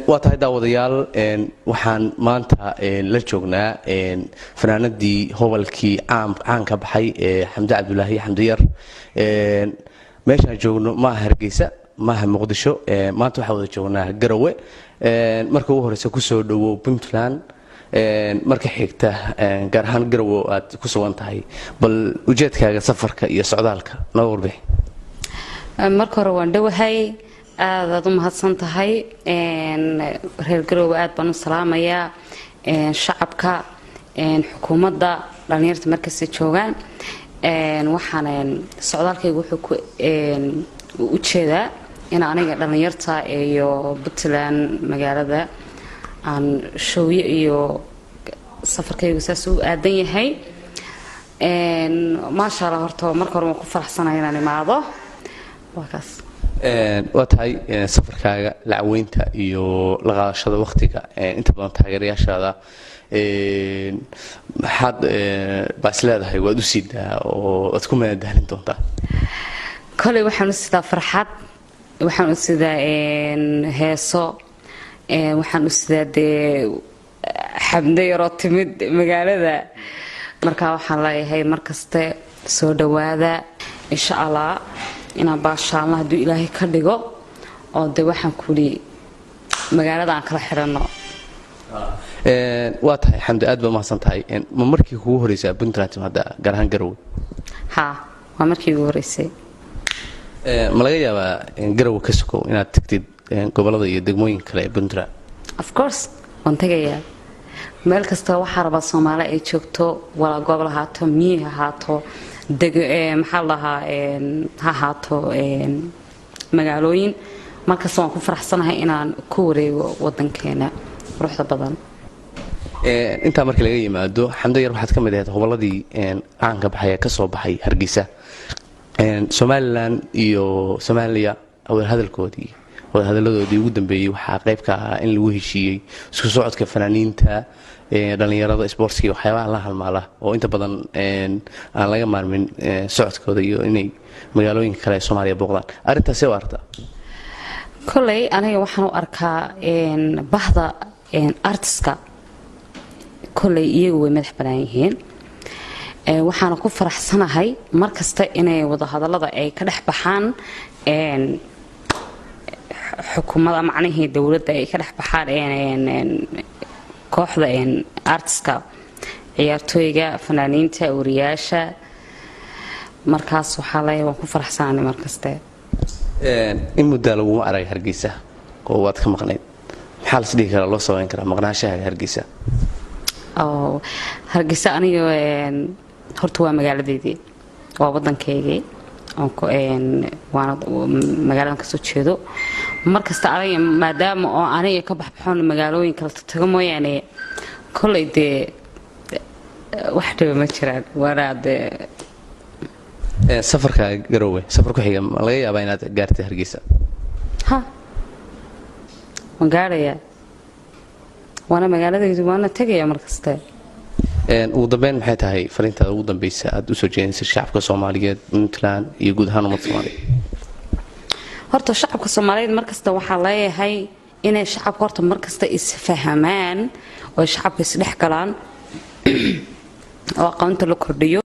Waa tahay, daawadayaal, waxaan maanta la joognaa fanaanadii hobalkii caan ka baxay ee Xamde Cabdulaahi, Xamdiyar. Meeshaan joogno maaha Hargeysa, maaha Muqdisho. Maanta waxaan wada joognaa Garowe. Marka ugu horeysa, kusoo dhowow Puntland. Marka xigta, gaar ahaan Garowe aad ku sugan tahay, bal ujeedkaaga safarka iyo socdaalka noo warbixi. Marka hore waan dhowahay, aadaad u mahadsan tahay. Reer Garoowe aad baan u salaamayaa, shacabka, xukuumadda, dhallinyarta markasta joogaan. Waxaan socdaalkayga wuxuu ku u jeedaa in aniga dhallinyarta iyo Puntland magaalada aan showyo iyo safarkaygu saas u aadan yahay. Maasha Allah, horta marka hore waan ku faraxsanahay inaan imaado, waa kaas. Waa tahay, safarkaaga, lacweynta iyo la qaadashada waqtiga inta badan taageerayaashaada, maxaad baa is leedahay waad u siidaa oo waad ku madadaalin doontaa? Koley waxaan u sidaa farxad, waxaan u sidaa heeso, waxaan u sidaa dee Xamde yaroo timid magaalada. Marka waxaan leeyahay markaste soo dhawaada. Insha Allah inaan baashaalno hadduu Ilaahay ka dhigo, oo de waxaan kuli magaalada aan kala xidhanno. Waa tahay, Xamdi, aad baa mahadsan tahay. Ma markii kugu horeysa Puntland timaada, gaar ahaan Garowe? Haa, waa markii ugu horeysay. Ma laga yaabaa Garowe ka sokow inaad tagtid gobolada iyo degmooyinka kale ee Puntland? Of course, waan tagayaa meel kasta. Waxaa rabaa Soomaali ay joogto, walaa gobol ahaato, miyi ha ahaato, maxaa la dhahaa, ha ahaato magaalooyin. Markasta waan ku faraxsanahay inaan ku wareego wadankeena quruxda badan. Intaa marka laga yimaado, Xamdo Yar, waxaad ka mid ahayd hobolladii caanka baxay ee ka soo baxay Hargeysa. Somaliland iyo Soomaaliya wadahadalkoodii, wadahadaladoodii ugu dambeeyey, waxaa qayb ka ahaa in lagu heshiiyey isku socodka fanaaniinta, dhallinyarada, sportska, waxyaabaha la halmaala oo inta badan aan laga maarmin socodkooda iyo inay magaalooyinka kale ee Soomaaliya booqdaan. Arrintaasee u aragtaa? Koley aniga waxaan u arkaa bahda artiska koley iyagu way madax banaan yihiin. Waxaana ku faraxsanahay mar kasta inay wadahadallada ay ka dhex baxaan xukuumada, macnihii dowladda ay ka dhex baxaan kooxda artiska, ciyaartooyga, fanaaniinta, wariyaasha. Markaas waxaa leeyahay waan ku faraxsanahay markaste. In muddaa laguma arag Hargeysa oo waad ka maqnayd. Maxaa las dhihi karaa, loo sameyn karaa maqnaanshaha Hargeysa? Oo Hargeysa aniga horta waa magaaladeydii, waa wadankaygii, waana magaaladan kasoo jeedo. Markasta aniga maadaama oo aniga ka baxbaxoon magaalooyin kala tago mooyaane, koley dee wax dhiba ma jiraan, waana dee. Safarka Garoowe safar ku xiga, ma laga yaabaa inaad gaartay Hargeysa? Ha, waan gaadhayaa, waana magaaladaydu, waana tegaya markaste. Ugu dambeyn, maxay tahay fariintaada ugu dambeysa aad usoo jeedinaysa shacabka Soomaaliyeed, Puntland iyo guud ahaan ummadda Soomaaliyeed? Horta shacabka Soomaaliyeed markasta waxaa leeyahay inay shacabka horta markasta isfahamaan oo shacabka isdhex galaan oo aqoonta la kordhiyo.